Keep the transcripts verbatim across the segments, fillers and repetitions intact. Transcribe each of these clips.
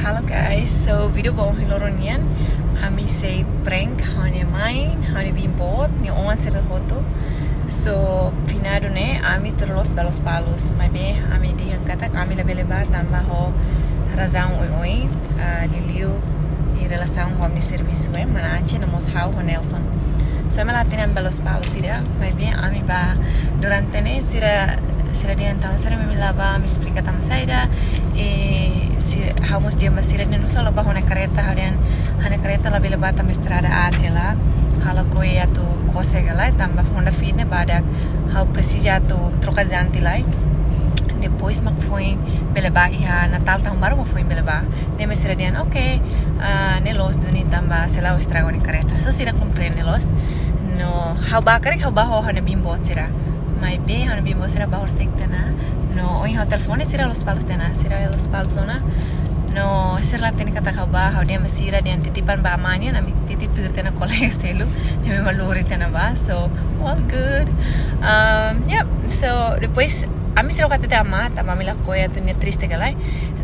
Halo guys, so vídeo ba ohin loron nian, ami sei prank ha'u-nia main, ha'u-nia biin boot, nia oan sira hotu. So finadu ne'e, ami tuir loos ba Lospalos. Maibé ami dehan katak ami labele bá tanba ho razaun oioin, ah, liuliu iha relasaun ho ami-nia servisu, eh, mana Anche no mós ha'u ho Nelson. So ema la hatene ami bá Lospalos ida, maibé ami bá durante ne'e sira, sira dehan tanba saida mak ami la bá, ami esplika tanba saida, eh, si, ha'u mós dehan ba sira ne'e nusa la bá ho ha'u-nia karreta, ha'u dehan ha'u-nia karreta labele bá tanba estrada aat hela, ha'u lakohi atu kose ka lae, tanba Honda Fit ne'e badak, ha'u presiza atu troka jante lai. Depois mak foin bele bá iha Natál, Tahun Baru mak foin bele bá. Ne'e mak sira dehan, "Oke, ah, ne'e loos duni tanba sei la estraga ó-nia karreta." So sira komprende loos. No ha'u bá karik ha'u bá ho ha'u-nia biin boot sira. Maibé ha'u-nia biin boot sira bá horisehik tiha ona. No ohin ha'u telefone sira Lospalos tiha ona. Sira Lospalos tiha ona. No sira la hatene katak ha'u bá, ha'u dehan ba sira dehan titipan ba amá nian, ami titip tuir tiha ona kolega seluk. Ne'ebé ema lori tiha ona bá. So all good. Um, yep. So depois ami sira hatete amá, tanba ami lakohi atu nia triste ka lae.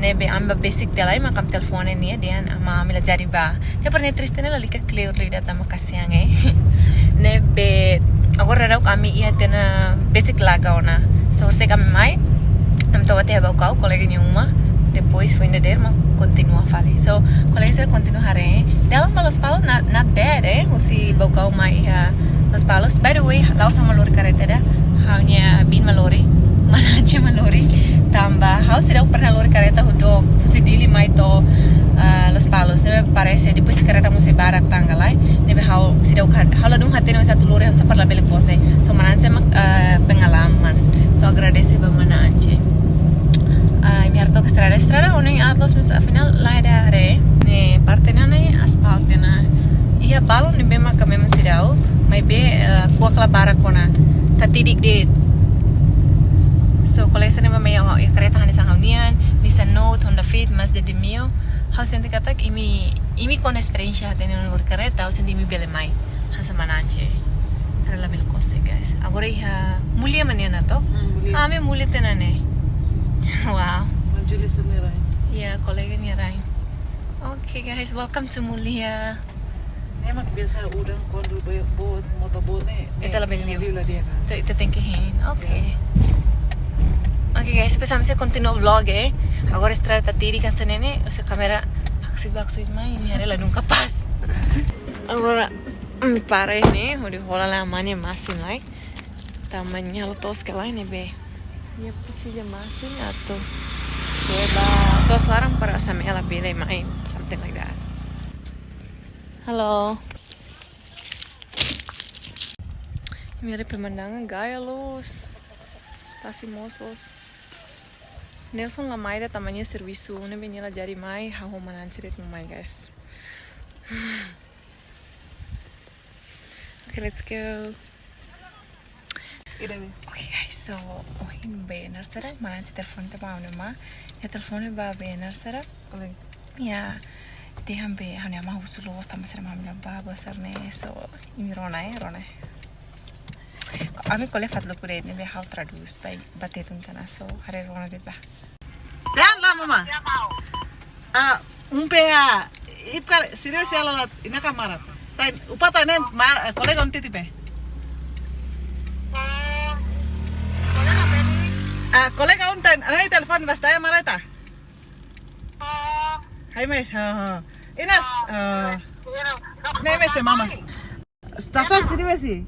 Ne'ebé ami bá besik tiha lai, mak ami telefone nia dehan amá, ami la jadi bá. Ne'e para nia triste ne'e lalika kleur liu ida tanba kasihan, eh. Ne'ebé agora daudaun ami iha tiha ona besik laga ona. So horisehik ami mai, ami toba tiha Baucau, kolega nia uma. Depois foin dadeer mak kontinua fali. So kolega sira kontinua haree. Dalan ba Lospalos not, not bad, eh. Husi Baucau mai iha Lospalos. By the way, la'ós ha'u mak lori karreta ida. Ha'u-nia biin mak lori. Mana Anche mak lori. Tanba ha'u seidauk pernah lori karreta hahú dook. Husi Dili mai to'o, ah, Lospalos. Ne'ebé parese depois karreta mós sei barak tan ka lae. Ne'ebé ha'u seidauk, ha'u ladún hatene oinsá atu lori, hanesan para labele kose. So mana Anche mak, ah, pengalaman. So agradese ba mana Anche. Ah, imi haree took estrada, estrada oioin aat loos, mas afinál la iha ida haree. Ne'e parte ne'e ne'e aspal tiha ona. Iha balun ne'ebé maka memang seidauk, maibé, eh, kuak la barak ona, tatidik de'it. So kolega sira ne'ebé mai iha, iha karreta hanesan ha'u-nian, Nissan Note, Honda Fit, Mazda Demio. Ha'u sente katak imi, imi kona esperiénsia hatene lori karreta, ha'u sente imi bele mai. Hanesan mana Anche. Para labele kose, guys. Agora iha Mulia mak nia ona to? Hmm, Mulia. Ah, ami Mulia tiha ona ne'e. Sin. Wow. Manjuli sendiri. Ya, kolega nia rai. Oke, guys, welcome to Mulia. Ne'e mak biasa udan kuandu be-, boot, moto boot ne'e. Ita labele liu. Liu la di'ak kan. Ita, ita tenke hein. Oke. Ya. Oke, guys, depois ami sei kontinua vlog, eh. Agora estrada tatidik hanesan ne'e, uza kámera haksoit ba haksoit mai, imi haree ladún kapás. Agora, mm, para ne'e, hodi hola lai amá nia masin lai. Tanba nia halo to'os ka lae ne'ebé. Nia presiza masin atu soe ba to'os laran para samea ela bele mai, something like that. Halo. Imi haree pemandangan gaya loos. Tasi mós loos. Nelson la mai ida tanba nia servisu, ne'ebé nia la jadi mai, ha'u ho mana Anche de'it mak mai, guys. Okay, let's go. Ida be. Oke, guys, so ohin be naran sira, mana Anche telefone tiha ba ha'u-nia amá. Nia telefone ba be naran sira. Kolega. Ya, dehan be ha'u-nia amá husu loos tanba sira mak ami la bá, buat sira-ne'e. So imi rona, eh, rona. Ami ko'alia fatuk-luku de'it ne'ebé ha'u tradús ba, ba tetun tiha ona, so haree rona de'it bá. Dehan la mama. Ah, um pé a, ipkar sira sei halo la iha kámara. Tan, upah tan ne'e mar, eh, kolega ohin titip be. Ah, kolega ohin tan, ana telefone basta ya mara ita. Hai mes, ha, ha. Inas, ah, ne'e mes ya mama. Sasa sira be si.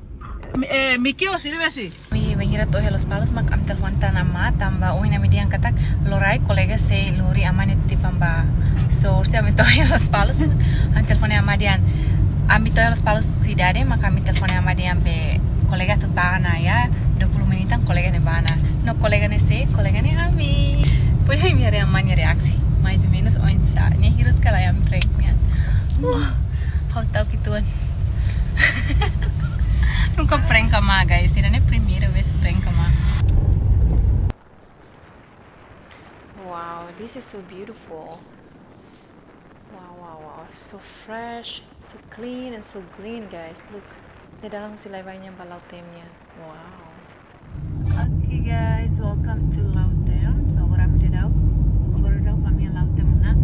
Mi-, eh, Mikio sira be si. Ami bainhira to'o iha Lospalos mak ami telefone tiha ona amá tanba ohin ami dehan katak loraik kolega sei lori amá nia titipan bá. So, orsida ami to'o iha Lospalos, ami telefone amá dehan. Ami to'o iha Lospalos sidade, mak ami telefone amá dehan be kolega atu bá ona ya, dua puluh menitan kolega ne'e bá ona. No kolega ne'e sé, kolega ne'e ami. Depois imi haree amá nia reaksi. Mais ou menus oinsá. Nia hirus ka lae ami prank nian. Wah, ha'u ta'uk uitoan. Nunka prank amá, guys. Ida-ne'e primeira vez prank amá. Wow, this is so beautiful. Wow, wow, wow. So fresh, so clean, and so green, guys. Look. Ne'e dalan husi Laivain nian ba Lautém nian. Wow. Okay, guys, welcome to Lautém. So, agora ami daudaun. Agora daudaun ami iha Lautém ona.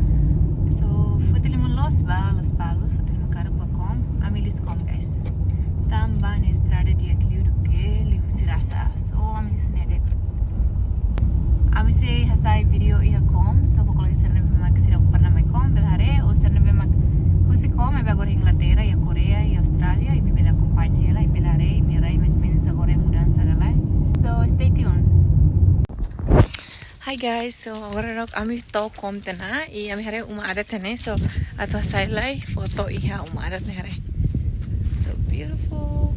Guys, so agora daudaun ami to'o Kom tiha ona, i ami haree uma adat ne'e, so atu hasai lai foto iha uma adat ne'e haree. So beautiful.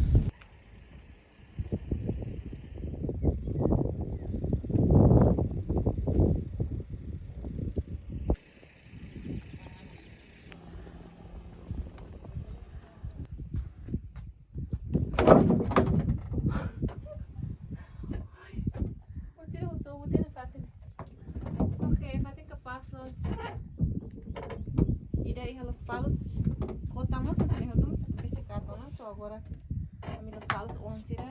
Orsida husu buat ida fatin. Oke, fatin kapás loos. Ida iha Lospalos. Kota mós hanesan ne'e hotu, mas atu besik karbono. So agora ami Lospalos oan sira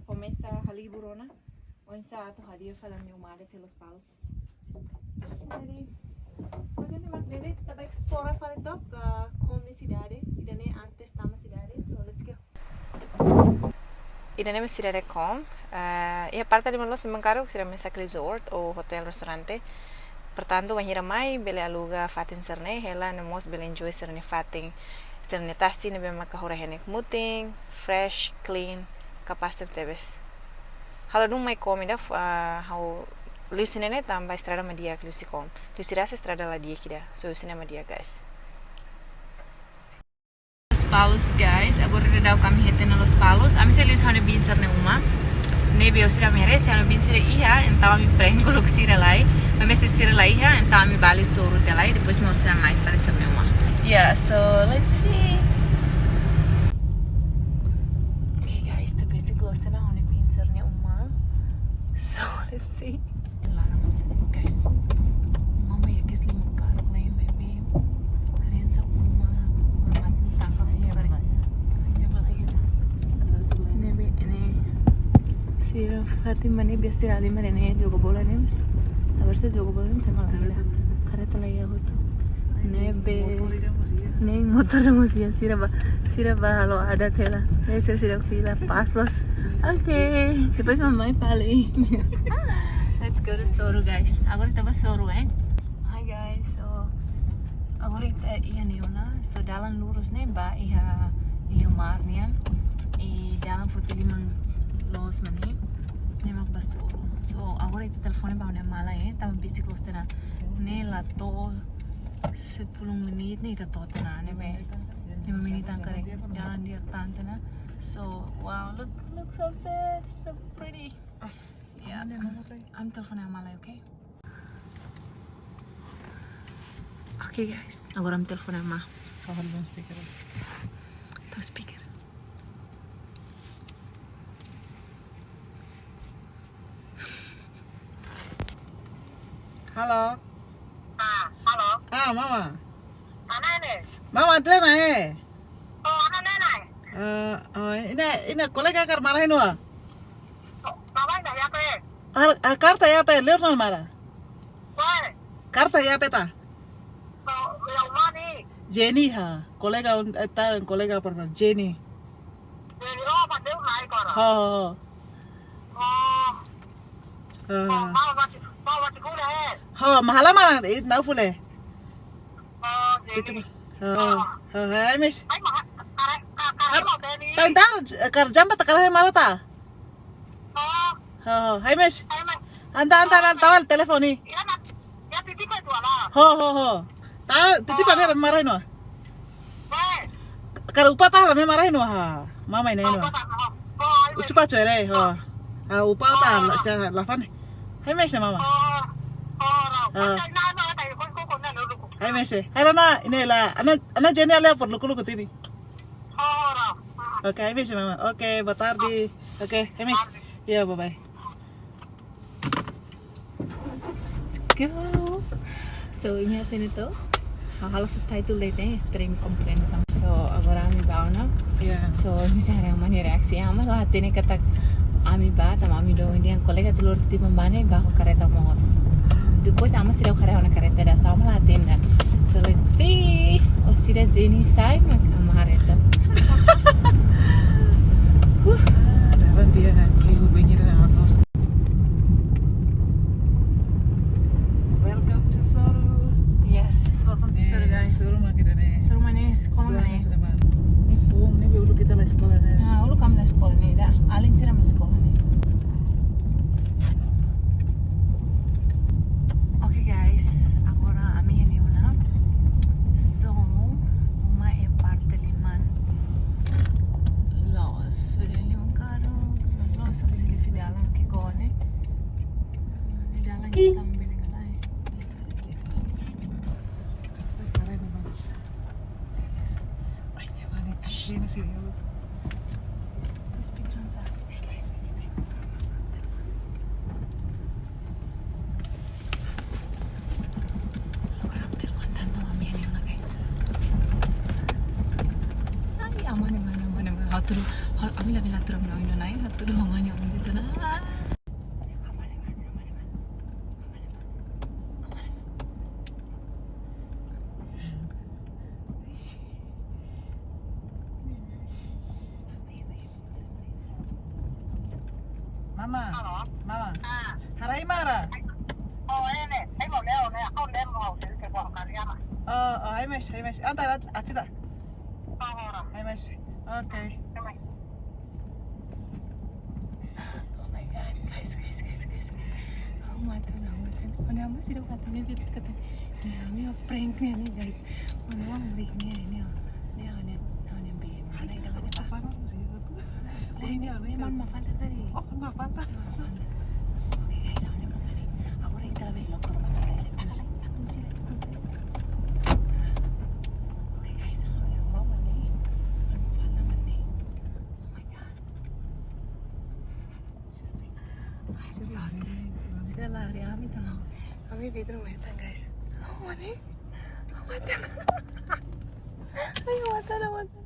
komesa halibur ona. Oinsá atu hadi'a fali ami-nia uma adat iha Lospalos. Jadi, depois a gente vai aprender, ita bá esplora fali took, ah, Kom nia sidade, ida-ne'e antes tama sidade, so let's go. Ida-ne'e mak sidade Kom, ah, iha parte liman loos, liman karuk sira mesak resort ou hotel restaurante. Portantu, bainhira mai, bele aluga fatin sira-ne'e, hela, no mós bele enjoy sira-nia fatin, sira-nia tasi ne'ebé maka ho rai-henek mutin, fresh, clean, kapás tebetebes. Halo dun mai Kom ida, ah, ha'u liu husi ne'e ne'e tanba estrada mak di'ak liu husi Kom. Liu husi ras estrada la di'ak ida. So husi ne'e mak di'ak, guys. Lospalos, guys. Agora daudaun ami iha tiha ona Lospalos. Ami sei liu husi ha'u-nia biin sira-nia uma. Ne'ebé orsida merese, ha'u-nia biin sira iha, entaun ami prank uluk sira lai. Ami sei sira la iha, entaun ami bá liu soru tiha lai, depois mak orsida mai fali sira-nia uma. Yeah, so let's see. Okay, guys, ita besik loos tiha ona ha'u-nia biin sira-nia uma. So, let's see. Laran mós ne'e, guys. Mama iha kedas liman karuk ne'e, maybe. Rensa uma, rumah tangga, iya, bukan. Iya, bala, iya. Ne'ebé, ne'e. Sira fatin mak ne'e biasa sira halimar ne'e joga bola ne'e, mas. Agora sira joga bola ne'e, sama lagi lah. Kareta lagi aku tuh. Ne'ebé. Motor ida mós iha. Ne'e motor ida mós iha, sira bá, sira bá halo adat hela. Ne'e sira, sira fila pas loos. Oke, depois mamai fali. Let's go to soru, guys. Agora ita bá soru, eh. Hi, guys. So, agora ita iha ne'e ona. So, dalan lurus ne'e bá iha Iliomar nian. I dalan foti liman loos mak ne'e. Ne'e mak bá soru. So, agora ita telefone ba ha'u-nia mala, eh. Tanba besik loos tiha ona. Ne'e la to'o sepuluh menit ne'e ita to'o tiha ona, ne'ebé. Lima menit tan karik. Jalan di'ak tan tiha ona. So, wow, look, look sunset, so pretty. Yeah. Ami telefone ama lai, oke? Oke, guys, agora ami telefone ama. Kau harus speaker. Tau speaker. Halo. Ah, halo. Ah, mama. Ana ne'e? Mama, ita ne'e. Oh, ana ne'e? Eh, oh, ida, ida kolega karik mara ha'u-nia uma. Oh, mama ida iha pé. Ar, ar karta iha pé, Leonor mara. Why? Karta iha pé ta. Oh, ya mani. Jenny ha, kolega un, eh, ta, kolega pernah Jenny. Jenny, oh, pas dia naik orang. Ho, ho, ho. Oh. Ah. Oh, mau mati, mau mati pula, eh. Ho, mahala mara, eh, nau fule. Oh, itu, jadi. Oh, oh, hai, Miss. Ai, maha, kare, ka, kare mau tadi. Tan tar, kar jamba ta kare mara ta. Oh. Oh, hai, Miss. Hai, Miss. Anta, anta, oh, anta, Miss. Tawal, telepon ni. Ya, nak. Ya, titip itu, ala. Ho, ho, ho. Ta, titip, oh, ada mara no. Kar upah ta la mai mara ha'u-nia uma, ha. Mama ida ha'u-nia uma. Ucu pa cuere, ha. Ha, upah ta la, ja, la fane. Hai Miss, mama. Ha. Hai Miss. Hai Rana, ida la. Ana, ana Jenny la por luku-luku tiha ona. Oke, hai Miss, mama. Oke, boa tarde. Oke, hai Miss. Ya, bye bye. Let's go. So, imi hatene to. Ha'u halo subtitle de'it, eh, espera imi komprende tan. So, agora ami bá ona. Ya. So, imi sei haree ama nia reaksi. Ama la hatene katak ami bá, tanba ami domin dehan kolega telur ti bambane, bá ho kareta mós. Depois ama sira haree ona kareta ida, so ama la hatene ona. So, let's see. Orsida Jenny sai, mak ama haree to. Huh. Dalan di'ak, kayak gue pengen atas. Welcome to Soru. Yes, welcome to Soru, guys. Soru mak ida-ne'e. Soru mak ne'e, sekolah mak ne'e. Ne'e foun, ne'ebé uluk ita la sekolah ne'e. Ah, uluk ami la sekolah ne'e, ida. Alin sira mak sekolah ne'e. Sini, sini. Terus pikiran saya. Agora telepon tanto a minha nena, guys. Ai, aman, aman, aman, aman. Hatudu, ha-, ami la bela telepon, não, não, não, hatudu, aman, aman, gitu, nah. Aman, aman, aman, aman. Aman, aman. Aman. Mama. Halo. Mama. Ah. Harai mara. Oh, ini. Ini mau Leo, nih. Aku Leo mau jadi ke buang karya, Mak. Oh, oh, ai mas, ai mas. Antar at-, atida. Oh, ora. Ai mas. Oke. Ai mas. Oh my God, guys, guys, guys, guys, guys. Oh my God, oh my God. Mana ama sih dong katanya dia kata, nia, nia prank nia, nia, guys. Mana ama prank nia, nia, nia, nia, nia, nia, be. Mana ida mana ba? Apa sih itu? Lain nia, nia, mana mafalda kali? Oh, mafalda. Mafalda. Oke, guys, mana mafalda? Aku orang kita lebih lokor mata guys. Tanggal lain, tak kunci lagi, kunci lagi. Oke, guys, mana mama nih? Mana mafalda mana nih? Oh my God. Ai, sorry. Sira lari, ami tama. Ami vidru metan, guys. Oh, mane? Oh, matan. Ai, matan, matan.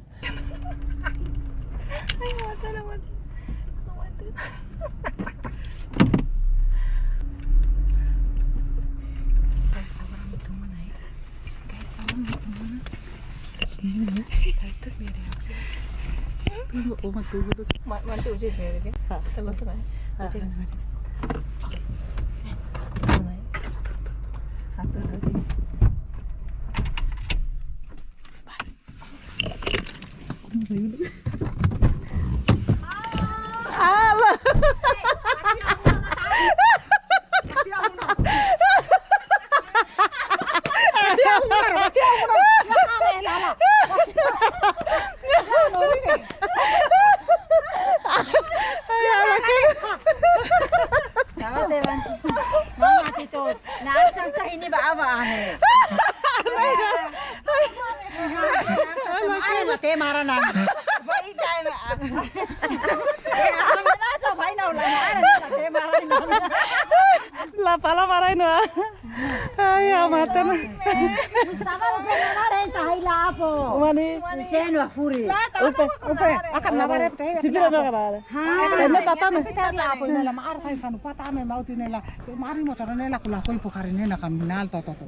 Ai, matan, matan. Matan. Guys, agora ami toma, né? Guys, toma, ami toma. Kaitak nia reaksi. Uma tuh dulu. Ma-, mana tuh ujian nia, ya? Ha. Terus, kan? Ha. Ujian mana? Satu, dua, tiga. Halo. Mama te banci. Mama te to. Na, canca ini ba aba ane. Ai, la te mara nan. Ba ita ba. Eh, apa mana so bai na ulang, mara na la te mara nan. La pala mara ina. Ai, amatan. Sama upe na mara ita hai la apo. Mane? Senu afuri. Upe, upe. Akan na mara te. Sipira na mara. Ha. Ene tata na. Ita la apo ina la mara fai fanu pata me mau tine la. Mari mo cara ne la kula koi pokari ne na kaminal to to to.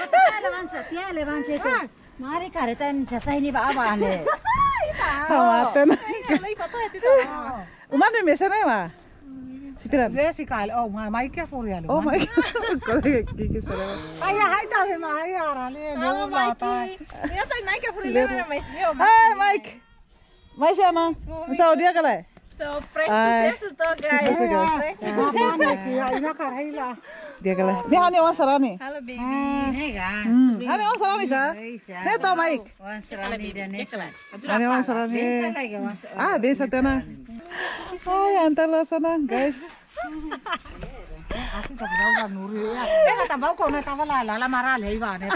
Tia levansa, tia levansa itu. Mari karetan caca ini ba aba ane. Amatan. Uma ne mesa ne ma. Sipira. Jessica, oh, ma, mai ke furi alo. Oh, mai. Kore ke ke sore. Ai, ai, ta be ma, ai, ara le. Halo, Mike. Ina ta mai ke furi le, mana mai sini, oh. Hai, Mike. Mai sana. Bisa dia kala? So, prank susesu to, guys. Susesu, guys. Prank susesu. Ina karaila. Dia kala. Ni hani wan sarani. Halo, baby. Nega. Hmm. Hani wan sarani sa? Ni to, Mike. Wan sarani dan Nesa. Hani wan sarani. Bensa lagi, wan sa-, ah, bensa tena. Ai, antar la sana, guys. Aku tak kenal kan Nuri ya. Eh, kata bau kau na tava la, la, la mara le iba ne.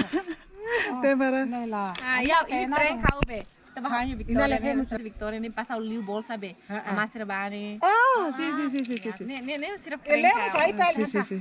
Te mara. Ne la. Ah, ya, i prank ha'u be. Tava hanya Victoria, ina le famous. Victoria ni pasa liu bolsa be. Ama sira bani. Ah, si, si, si, si, si. Ne, ne, ne, sira prank. Ele mo cai pel. Si, si, si.